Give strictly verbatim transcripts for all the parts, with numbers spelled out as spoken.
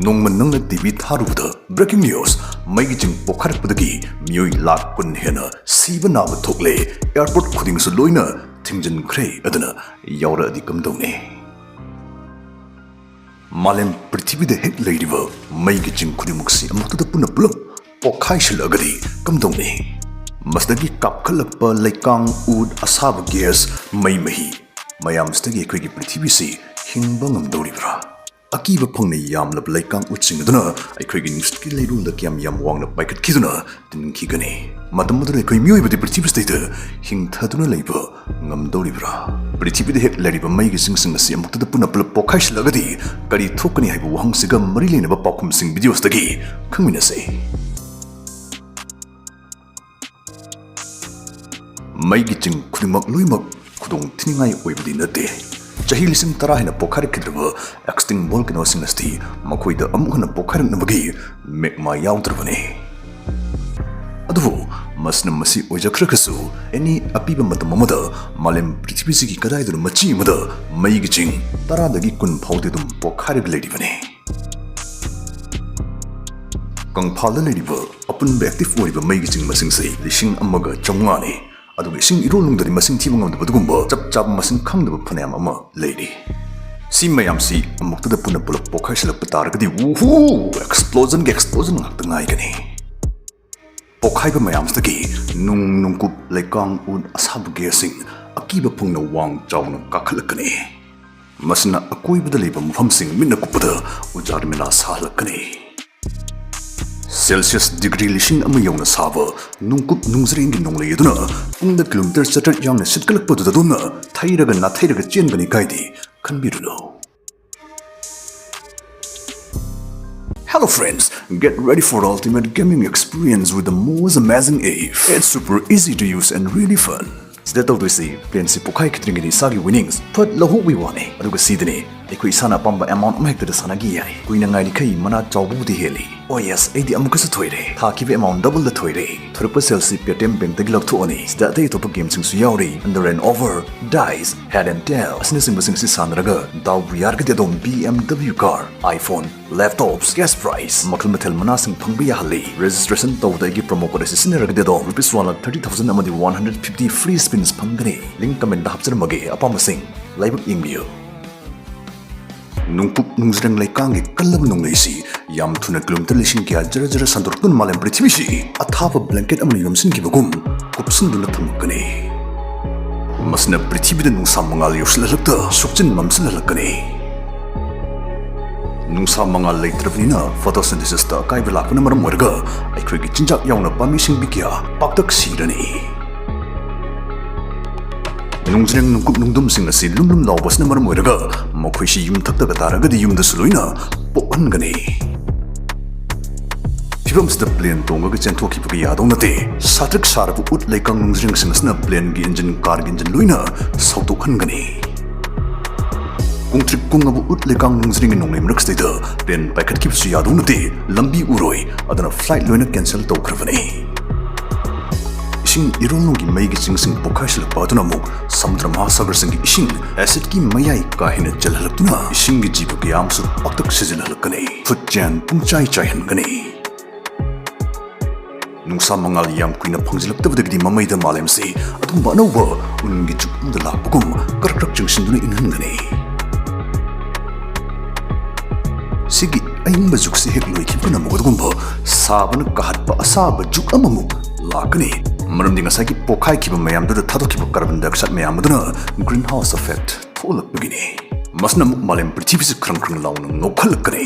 ꯅꯣꯡꯃ ꯅꯪꯅ T V ꯊꯥꯔꯨꯕꯗ breaking news, ꯃꯩꯒꯤ ꯆꯤꯡ ꯄꯣꯛꯈꯥꯏꯔꯛꯄꯗꯒꯤ ꯃꯤꯑꯣꯏ ꯂꯥꯈ ꯀꯨꯟ ꯍꯦꯟꯅ ꯁꯤꯕ ꯅꯥꯕ ꯊꯣꯛꯂꯦ, airport ꯈꯨꯗꯤꯡꯁꯨ ꯂꯣꯏꯅ ꯊꯤꯡꯖꯤꯟꯈ꯭ꯔꯦ ꯑꯗꯨꯅ ꯌꯥꯎꯔꯛꯑꯗꯤ ꯀꯝꯗꯧꯅꯤ? ꯃꯥꯂꯦꯝ ꯄ꯭ꯔꯤꯊꯤꯕꯤꯗ ꯍꯦꯛ ꯂꯩꯔꯤꯕ ꯃꯩꯒꯤ ꯆꯤꯡ ꯈꯨꯗꯤꯡꯃꯛꯁꯤ ꯑꯃꯨꯛꯇꯗ ꯄꯨꯟꯅ ꯄꯨꯂꯞ ꯄꯣꯛꯈꯥꯏꯁꯤꯜꯂꯛꯑꯒꯗꯤ ꯀꯝꯗꯧꯅꯤ? ꯃꯁꯤꯗꯒꯤ ꯀꯥꯞꯈꯠꯂꯛꯄ ꯂꯩꯀꯥꯡ, ꯎꯠ, ꯑꯁꯥꯕ gas, ꯃꯩ ꯃꯍꯤ ꯃꯌꯥꯝꯁꯤꯗꯒꯤ ꯑꯩꯈꯣꯏꯒꯤ ꯄ꯭ꯔꯤꯊꯤꯕꯤꯁꯤ ꯍꯤꯡꯕ ꯉꯝꯗꯧꯔꯤꯕ꯭ꯔꯥ? ꯑꯀꯤꯕ ꯐꯪꯅ ꯌꯥꯝꯂꯕ ꯂꯩꯀꯥꯡ ꯎꯠꯁꯤꯡ ꯑꯗꯨꯅ ꯑꯩꯈꯣꯏꯒꯤ ꯅꯨꯡꯁꯤꯠꯀꯤ ꯂꯩꯔꯣꯟꯗ ꯀꯌꯥꯝ ꯌꯥꯝ ꯋꯥꯡꯅ ꯄꯥꯏꯈꯠꯈꯤꯗꯨꯅ ꯇꯤꯟꯈꯤꯒꯅꯤ? ꯃꯇꯝ ꯑꯗꯨꯗ ꯑꯩꯈꯣꯏ ꯃꯤꯑꯣꯏꯕꯗꯤ ꯄ꯭ꯔꯤꯊꯤꯕꯤꯁꯤꯗꯩꯗ ꯍꯤꯡꯊꯗꯨꯅ ꯂꯩꯕ ꯉꯝꯗꯧꯔꯤꯕ꯭ꯔꯥ? ꯄ꯭ꯔꯤꯊꯤꯕꯤꯗ ꯍꯦꯛ ꯂꯩꯔꯤꯕ ꯃꯩꯒꯤ ꯆꯤꯡꯁꯤꯡ ꯑꯁꯤ ꯑꯃꯨꯛꯇꯗ ꯄꯨꯟꯅ ꯄꯨꯂꯞ ꯄꯣꯛꯈꯥꯏꯁꯤꯜꯂꯛꯑꯒꯗꯤ ꯀꯔꯤ ꯊꯣꯛꯀꯅꯤ ꯍꯥꯏꯕ ꯋꯥꯍꯪꯁꯤꯒ ꯃꯔꯤ ꯂꯩꯅꯕ ꯄꯥꯎꯈꯨꯝꯁꯤꯡ videoꯁꯤꯗꯒꯤ ꯈꯪꯃꯤꯟꯅꯁꯤ꯫ ꯃꯩꯒꯤ ꯆꯤꯡ ꯈꯨꯗꯤꯡꯃꯛ ꯂꯣꯏꯅꯃꯛ ꯈꯨꯗꯣꯡ ꯊꯤꯅꯤꯡꯉꯥꯏ ꯑꯣꯏꯕꯗꯤ ꯅꯠꯇꯦ꯫ ꯆꯍꯤ ꯂꯤꯁꯤꯡ ꯇꯔꯥ ꯍꯦꯟꯅ ꯄꯣꯛꯈꯥꯏꯔꯛꯈꯤꯗ꯭ꯔꯕ extinct volcanoꯁꯤꯡ ꯑꯁꯤꯗꯤ ꯃꯈꯣꯏꯗ ꯑꯃꯨꯛ ꯍꯟꯅ ꯄꯣꯛꯈꯥꯏꯔꯛꯅꯕꯒꯤ magma ꯌꯥꯎꯗ꯭ꯔꯕꯅꯤ꯫ ꯑꯗꯨꯕꯨ ꯃꯁꯤꯅ ꯃꯁꯤ ꯑꯣꯏꯖꯈ꯭ꯔꯒꯁꯨ, any ꯑꯄꯤꯕ ꯃꯇꯝ ꯑꯃꯗ ꯃꯥꯂꯦꯝ ꯄ꯭ꯔꯤꯊꯤꯕꯤꯁꯤꯒꯤ ꯀꯗꯥꯏꯗꯅꯣ ꯃꯆꯤ ꯑꯃꯗ ꯃꯩꯒꯤ ꯆꯤꯡ ꯇꯔꯥꯗꯒꯤ ꯀꯨꯟ ꯐꯥꯎꯗꯤ ꯑꯗꯨꯝ ꯄꯣꯛꯈꯥꯏꯔꯒ ꯂꯩꯔꯤꯕꯅꯤ꯫ ꯀꯪꯐꯥꯜꯗ ꯂꯩꯔꯤꯕ ꯑꯄꯨꯟꯕ active ꯑꯣꯏꯔꯤꯕ ꯃꯩꯒꯤ ꯆꯤꯡ ꯃꯁꯤꯡꯁꯤ ꯂꯤꯁꯤꯡ ꯑꯃꯒ ꯆꯥꯝꯃꯉꯥꯅꯤ꯫ ꯑꯗꯨꯒ ꯏꯁꯤꯡ ꯏꯔꯣꯜꯅꯨꯡꯗꯗꯤ ꯃꯁꯤꯡ ꯊꯤꯕ ꯉꯝꯗꯕ ꯑꯗꯨꯒꯨꯝꯕ ꯆꯞ ꯆꯥꯕ ꯃꯁꯤꯡ ꯈꯪꯗꯕ ꯐꯅꯌꯥꯝ ꯑꯃ ꯂꯩꯔꯤ꯫ ꯁꯤ ꯃꯌꯥꯝꯁꯤ ꯑꯃꯨꯛꯇꯗ ꯄꯨꯟꯅ ꯄꯨꯂꯞ ꯄꯣꯛꯈꯥꯏꯁꯤꯜꯂꯛꯄ ꯇꯥꯔꯒꯗꯤ, ꯎꯍꯨ! Explosionꯒꯤ explosion ꯉꯥꯛꯇ ꯉꯥꯏꯒꯅꯤ꯫ ꯄꯣꯛꯈꯥꯏꯕ ꯃꯌꯥꯝꯁꯤꯗꯒꯤ ꯅꯨꯡ, ꯅꯨꯡꯀꯨꯞ, ꯂꯩꯀꯥꯡ, ꯎꯠ, ꯑꯁꯥꯕ gasꯁꯤꯡ ꯑꯀꯤꯕ ꯐꯪꯅ ꯋꯥꯡ ꯆꯥꯎꯅ ꯀꯥꯈꯠꯂꯛꯀꯅꯤ꯫ ꯃꯁꯤꯅ ꯑꯀꯣꯏꯕꯗ ꯂꯩꯕ ꯃꯐꯝꯁꯤꯡ ꯃꯤꯠꯅ ꯀꯨꯞꯄꯗ ꯎꯖꯥꯔ ꯃꯦꯂꯥ ꯁꯥꯍꯜꯂꯛꯀꯅꯤ꯫ Celsius degree ꯂꯤꯁꯤꯡ ꯑꯃ ꯌꯧꯅ ꯁꯥꯕ ꯅꯨꯡꯀꯨꯞ ꯅꯨꯡꯖ꯭ꯔꯦꯡꯒꯤ ꯅꯣꯡꯂꯩ ꯑꯗꯨꯅ ꯄꯨꯡꯗ kilometre ꯆꯥꯇ꯭ꯔꯦꯠ ꯌꯥꯡꯅ ꯁꯤꯠꯀꯠꯂꯛꯄꯗꯨꯗ ꯑꯗꯣꯝꯅ ꯊꯩꯔꯒ ꯅꯥꯊꯩꯔꯒ ꯆꯦꯟꯒꯅꯤ ꯀꯥꯏꯗꯤ ꯈꯟꯕꯤꯔꯨꯅꯨ꯫ Hello friends, get ready for the ultimate gaming experience with the most amazing app. It's super easy to use and really fun. ꯁꯤꯗ ꯇꯧꯗꯣꯏꯁꯤ, planeꯁꯤ ꯄꯣꯛꯈꯥꯏꯈꯤꯗ꯭ꯔꯤꯉꯩꯗ ꯏꯁꯥꯒꯤ winnings ꯐꯠ ꯂꯧꯍꯧꯕꯒꯤ ꯋꯥꯅꯤ꯫ ꯑꯗꯨꯒ ꯁꯤꯗꯅꯤ ꯑꯩꯈꯣꯏ ꯏꯁꯥꯅ ꯑꯄꯥꯝꯕ ꯑꯦꯃꯥꯎꯟ ꯑꯃ ꯍꯦꯛꯇꯗ ꯁꯥꯟꯅꯈꯤ ꯌꯥꯏ꯫ ꯀꯨꯏꯅ ꯉꯥꯏꯔꯤꯈꯩ ꯃꯅꯥ ꯆꯥꯎꯕꯕꯨꯗꯤ ꯍꯦꯜꯂꯤ꯫ ꯑꯣ ꯌꯦꯁ, ꯑꯩꯗꯤ ꯑꯃꯨꯛꯀꯁꯨ ꯊꯣꯏꯔꯦ꯫ ꯊꯥꯈꯤꯕ ꯑꯦꯃꯥꯎꯟ ꯗꯕꯜꯗ ꯊꯣꯏꯔꯦ꯫ ꯊꯣꯔꯛꯄ ꯁꯦꯜꯁꯤ ꯄꯦꯇꯤꯑꯦꯝ ꯕꯦꯡꯛꯇꯒꯤ ꯂꯧꯊꯣꯛꯑꯅꯤ꯫ ꯁꯤꯗ ꯑꯇꯩ ꯑꯇꯣꯞꯄ ꯒꯦꯝꯁꯤꯡꯁꯨ ꯌꯥꯎꯔꯤ꯫ Under and over, dice, head and tail ꯑꯁꯤꯅꯆꯤꯡꯕꯁꯤꯡ ꯑꯁꯤ ꯁꯥꯟꯅꯔꯒ ꯗꯥꯎꯕꯨ ꯌꯥꯔꯒꯗꯤ ꯑꯗꯣꯝ B M W car, iPhone, laptops, cash prize, ꯃꯈꯜ ꯃꯊꯦꯜ ꯃꯅꯥꯁꯤꯡ ꯐꯪꯕ ꯌꯥꯍꯜꯂꯤ꯫ ꯔꯦꯖꯤꯁꯇ꯭ꯔꯦꯁꯟ ꯇꯧꯕꯗ ꯑꯩꯒꯤ ꯄ꯭ꯔꯣꯃꯣ ꯀꯣꯗ ꯑꯁꯤ ꯁꯤꯖꯤꯟꯅꯔꯒꯗꯤ ꯑꯗꯣꯝ rupees one lakh thirty thousand ꯑꯃꯗꯤ ꯋꯥꯟ ꯍꯟꯗ꯭ꯔꯦꯠ ꯐꯤꯐꯇꯤ ꯐ꯭ꯔꯤ ꯁ꯭ꯄꯤꯟꯁ ꯐꯪꯒꯅꯤ꯫ Link comment ꯍꯥꯞꯆꯔꯝꯃꯒꯦ꯫ ꯑꯄꯥꯝꯕꯁꯤꯡ ꯂꯥꯏꯕꯛ ꯌꯦꯡꯕꯤꯌꯨ꯫ ꯅꯣꯡꯄꯣꯛ ꯅꯣꯡꯖꯤꯔꯪ ꯂꯩꯀꯥꯡꯒꯤ ꯀꯜꯂꯕ ꯅꯣꯡꯂꯩꯁꯤ ꯌꯥꯝ ꯊꯨꯅ ꯀꯤꯂꯣꯃꯤꯇꯔ ꯂꯤꯁꯤꯡ ꯀꯌꯥ ꯖꯔ ꯖꯔ ꯁꯟꯗꯣꯔꯛꯇꯨꯅ ꯃꯥꯂꯦꯝ ꯄ꯭ꯔꯤꯊꯤꯕꯤꯁꯤ ꯑꯊꯥꯕ ꯕ꯭ꯂꯦꯡꯀꯦꯠ ꯑꯃꯅ ꯌꯣꯝꯁꯤꯟꯈꯤꯕꯒꯨꯝ ꯀꯨꯞꯁꯤꯟꯗꯨꯅ ꯊꯝꯂꯛꯀꯅꯤ꯫ ꯃꯁꯤꯅ ꯄ꯭ꯔꯤꯊꯤꯕꯤꯗ ꯅꯨꯡꯁꯥ ꯃꯉꯥꯜ ꯌꯧꯁꯤꯜꯍꯜꯂꯛꯇ ꯁꯣꯛꯆꯤꯟ ꯃꯝꯁꯤꯜꯍꯜꯂꯛꯀꯅꯤ꯫ ꯅꯨꯡꯁꯥ ꯃꯉꯥꯜ ꯂꯩꯇ꯭ꯔꯕꯅꯤꯅ ꯐꯣꯇꯣꯁꯤꯟꯊꯦꯁꯤꯁꯇ ꯑꯀꯥꯏꯕ ꯂꯥꯛꯄꯅ ꯃꯔꯝ ꯑꯣꯏꯔꯒ ꯑꯩꯈꯣꯏꯒꯤ ꯆꯤꯟꯖꯥꯛ ꯌꯥꯎꯅ ꯄꯥꯝꯕꯤ ꯁꯤꯡꯕꯤ ꯀꯌꯥ ꯄꯥꯛꯇꯛ ꯁꯤꯔꯅꯤ꯫ ꯅꯣꯡꯖꯤꯔꯪ ꯅꯣꯡꯀꯨꯞ ꯅꯣꯡꯗꯝꯁꯤꯡ ꯑꯁꯤ ꯂꯨꯝ ꯂꯨꯝ ꯂꯥꯎꯕꯁꯤꯅ ꯃꯔꯝ ꯑꯣꯏꯔꯒ ꯃꯈꯣꯏꯁꯤ ꯌꯨꯝꯊꯛꯇꯒ ꯇꯥꯔꯒꯗꯤ ꯌꯨꯝꯗꯁꯨ ꯂꯣꯏꯅ ꯄꯣꯛꯍꯟꯒꯅꯤ꯫ ꯐꯤꯕꯝꯁꯤꯗ ꯄ꯭ꯂꯦꯟ ꯇꯣꯡꯉꯒ ꯆꯦꯟꯊꯣꯛꯈꯤꯕꯒ ꯌꯥꯗꯧ ꯅꯠꯇꯦ꯫ ꯁꯥꯇ꯭ꯔꯤꯛ ꯁꯥꯔꯕ ꯎꯠ ꯂꯩꯀꯥꯡ ꯅꯣꯡꯖꯤꯔꯪꯁꯤꯡ ꯑꯁꯤꯅ ꯄ꯭ꯂꯦꯟꯒꯤ ꯏꯟꯖꯤꯟ, ꯀꯥꯔꯒꯤ ꯏꯟꯖꯤꯟ ꯂꯣꯏꯅ ꯁꯧꯗꯣꯛꯍꯟꯒꯅꯤ꯫ ꯀꯣꯡꯊ꯭ꯔꯤꯛ ꯀꯨꯡꯉꯕ ꯎꯠ ꯂꯩꯀꯥꯡ ꯅꯣꯡꯖꯤꯔꯪꯒꯤ ꯅꯣꯡꯂꯩ ꯃꯔꯛꯁꯤꯗꯩꯗ ꯄ꯭ꯂꯦꯟ ꯄꯥꯏꯈꯠꯈꯤꯕꯁꯨ ꯌꯥꯗꯧ ꯅꯠꯇꯦ, ꯂꯝꯕꯤ ꯎꯔꯣꯏ꯫ ꯑꯗꯨꯅ ꯐ꯭ꯂꯥꯏꯠ ꯂꯣꯏꯅ ꯀꯦꯟꯁꯦꯜ ꯇꯧꯈ꯭ꯔꯕꯅꯤ꯫ ꯏꯁꯤꯡ ꯏꯔꯣꯜꯅꯨꯡꯒꯤ ꯃꯩꯒꯤ ꯆꯤꯡꯁꯤꯡ ꯄꯣꯛꯈꯥꯏꯁꯤꯜꯂꯛꯄ ꯑꯗꯨꯅ ꯑꯃꯨꯛ ꯁꯃꯨꯗ꯭ꯔ ꯃꯍꯥꯁꯥꯒꯔꯁꯤꯡꯒꯤ ꯏꯁꯤꯡ ꯑꯦꯁꯤꯗꯀꯤ ꯃꯌꯥꯏ ꯀꯥ ꯍꯦꯟꯅ ꯆꯦꯜꯍꯜꯂꯛꯇꯨꯅ ꯏꯁꯤꯡꯒꯤ ꯖꯤꯕ ꯀꯌꯥ ꯑꯃꯁꯨ ꯄꯥꯛꯇꯛ ꯁꯤꯖꯤꯜꯍꯜꯂꯛꯀꯅꯤ꯫ ꯐꯨꯠ ꯆꯦꯟ ꯄꯨꯡꯆꯥꯏ ꯆꯥꯏꯍꯟꯒꯅꯤ꯫ ꯅꯨꯡꯁꯥ ꯃꯉꯥꯜ ꯌꯥꯝ ꯀꯨꯏꯅ ꯐꯪꯖꯤꯜꯂꯛꯇꯕꯗꯒꯤꯗꯤ ꯃꯃꯩꯗ ꯃꯥꯂꯦꯝꯁꯤ ꯑꯗꯨꯒꯨꯝꯕ ꯑꯅꯧꯕ ꯎꯟꯒꯤ ꯖꯨꯛ ꯑꯃꯗ ꯂꯥꯛꯄꯒꯨꯝ ꯀ꯭ꯔꯛ ꯀ꯭ꯔꯛ ꯆꯤꯡꯁꯤꯟꯗꯨꯅ ꯏꯪꯍꯟꯒꯅꯤ꯫ ꯁꯤꯒꯤ ꯑꯏꯪꯕ ꯖꯨꯛꯁꯤ ꯍꯦꯛ ꯂꯣꯏꯈꯤꯕꯒ ꯑꯃꯨꯛ ꯑꯗꯨꯒꯨꯝꯕ ꯁꯥꯕꯅ ꯀꯥꯍꯠꯄ ꯑꯁꯥꯕ ꯖꯨꯛ ꯑꯃꯃꯨꯛ ꯂꯥꯛꯀꯅꯤ꯫ ꯃꯔꯝꯗꯤ ꯉꯁꯥꯏꯒꯤ ꯄꯣꯛꯈꯥꯏꯈꯤꯕ ꯃꯌꯥꯝꯗꯨꯗ ꯊꯥꯗꯣꯛꯈꯤꯕ ꯀꯥꯔꯕꯟ ꯗꯥꯏꯑꯣꯛꯁꯥꯏꯗ ꯃꯌꯥꯝ ꯑꯗꯨꯅ ꯒ꯭ꯔꯤꯟ ꯍꯥꯎꯁ ꯏꯐꯦꯛꯇ ꯊꯣꯛꯍꯜꯂꯛꯄꯒꯤꯅꯤ꯫ ꯃꯁꯤꯅ ꯑꯃꯨꯛ ꯃꯥꯂꯦꯝ ꯄ꯭ꯔꯤꯊꯤꯕꯤꯁꯤ ꯈ꯭ꯔꯪ ꯈ꯭ꯔꯪ ꯂꯥꯎꯅ ꯉꯧꯈꯠꯂꯛꯀꯅꯤ꯫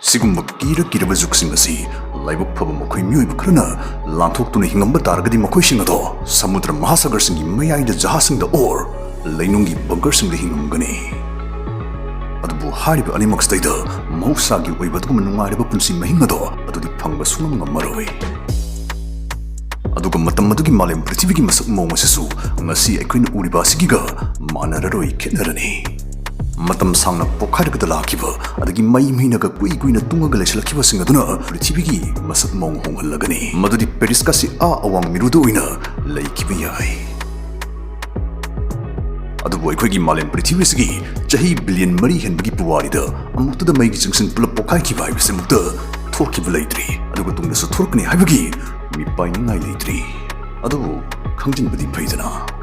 ꯁꯤꯒꯨꯝꯕ ꯀꯤꯔ ꯀꯤꯔꯕ ꯖꯨꯛꯁꯤꯡ ꯑꯁꯤ ꯂꯥꯏꯕꯛ ꯐꯕ ꯃꯈꯣꯏ ꯃꯤꯑꯣꯏꯕ ꯈꯔꯅ ꯂꯥꯟꯊꯣꯛꯇꯨꯅ ꯍꯤꯡꯉꯝꯕ ꯇꯥꯔꯒꯗꯤ ꯃꯈꯣꯏꯁꯤꯡ ꯑꯗꯣ ꯁꯃꯨꯗ꯭ꯔ ꯃꯍꯥꯁꯥꯒꯔꯁꯤꯡꯒꯤ ꯃꯌꯥꯏꯗ ꯖꯍꯥꯖꯁꯤꯡꯗ ꯑꯣꯔ ꯂꯩꯅꯨꯡꯒꯤ ꯕꯪꯀꯔꯁꯤꯡꯗ ꯍꯤꯡꯉꯝꯒꯅꯤ꯫ ꯑꯗꯨꯕꯨ ꯍꯥꯏꯔꯤꯕ ꯑꯅꯤꯃꯛꯁꯤꯗꯩꯗ ꯃꯍꯧꯁꯥꯒꯤ ꯑꯣꯏꯕ ꯑꯗꯨꯒꯨꯝꯕ ꯅꯨꯡꯉꯥꯏꯔꯕ ꯄꯨꯟꯁꯤ ꯃꯍꯤꯡ ꯑꯗꯣ ꯑꯗꯨꯗꯤ ꯐꯪꯕ ꯁꯨꯡꯉꯝ ꯉꯝꯃꯔꯣꯏ꯫ ꯑꯗꯨꯒ ꯃꯇꯝ ꯑꯗꯨꯒꯤ ꯃꯥꯂꯦꯝ ꯄ꯭ꯔꯤꯊꯤꯕꯤꯒꯤ ꯃꯁꯛ ꯃꯑꯣꯡ ꯑꯁꯤꯁꯨ ꯉꯁꯤ ꯑꯩꯈꯣꯏꯅ ꯎꯔꯤꯕ ꯑꯁꯤꯒꯤꯒ ꯃꯥꯟꯅꯔꯔꯣꯏ, ꯈꯦꯠꯅꯔꯅꯤ꯫ ꯃꯇꯝ ꯁꯥꯡꯅ ꯄꯣꯛꯈꯥꯏꯔꯒꯗ ꯂꯥꯛꯈꯤꯕ, ꯑꯗꯒꯤ ꯃꯩ ꯃꯩꯅꯒ ꯀꯨꯏ ꯀꯨꯏꯅ ꯇꯨꯡꯉꯒ ꯂꯩꯁꯤꯜꯂꯛꯈꯤꯕꯁꯤꯡ ꯑꯗꯨꯅ ꯄ꯭ꯔꯤꯊꯤꯕꯤꯒꯤ ꯃꯁꯛ ꯃꯑꯣꯡ ꯍꯣꯡꯍꯜꯂꯒꯅꯤ꯫ ꯃꯗꯨꯗꯤ ꯄꯦꯔꯤꯁꯀꯥꯁꯤ ꯑꯥ ꯑꯋꯥꯡ ꯃꯤꯔꯨꯗ ꯑꯣꯏꯅ ꯂꯩꯈꯤꯕ ꯌꯥꯏ꯫ ꯑꯗꯨꯕꯨ ꯑꯩꯈꯣꯏꯒꯤ ꯃꯥꯂꯦꯝ ꯄ꯭ꯔꯤꯊꯤꯕꯤ ꯑꯁꯤꯒꯤ ꯆꯍꯤ ꯕꯤꯂꯤꯌꯟ ꯃꯔꯤ ꯍꯦꯟꯕꯒꯤ ꯄꯨꯋꯥꯔꯤꯗ ꯑꯃꯨꯛꯇꯗ ꯃꯩꯒꯤ ꯆꯤꯡꯁꯤꯟ ꯄꯨꯂꯞ ꯄꯣꯛꯈꯥꯏꯈꯤꯕ ꯍꯥꯏꯕꯁꯤꯃꯨꯛꯇ ꯊꯣꯛꯈꯤꯕ ꯂꯩꯇ꯭ꯔꯤ, ꯑꯗꯨꯒ ꯇꯨꯡꯗꯁꯨ ꯊꯣꯔꯛꯀꯅꯤ ꯍꯥꯏꯕꯒꯤ ꯃꯤꯄꯥꯏꯅꯤꯡꯉꯥꯏ ꯂꯩꯇ꯭ꯔꯤ꯫ ꯑꯗꯨꯕꯨ ꯈꯪꯖꯤꯟꯕꯗꯤ ꯐꯩꯗꯅ꯫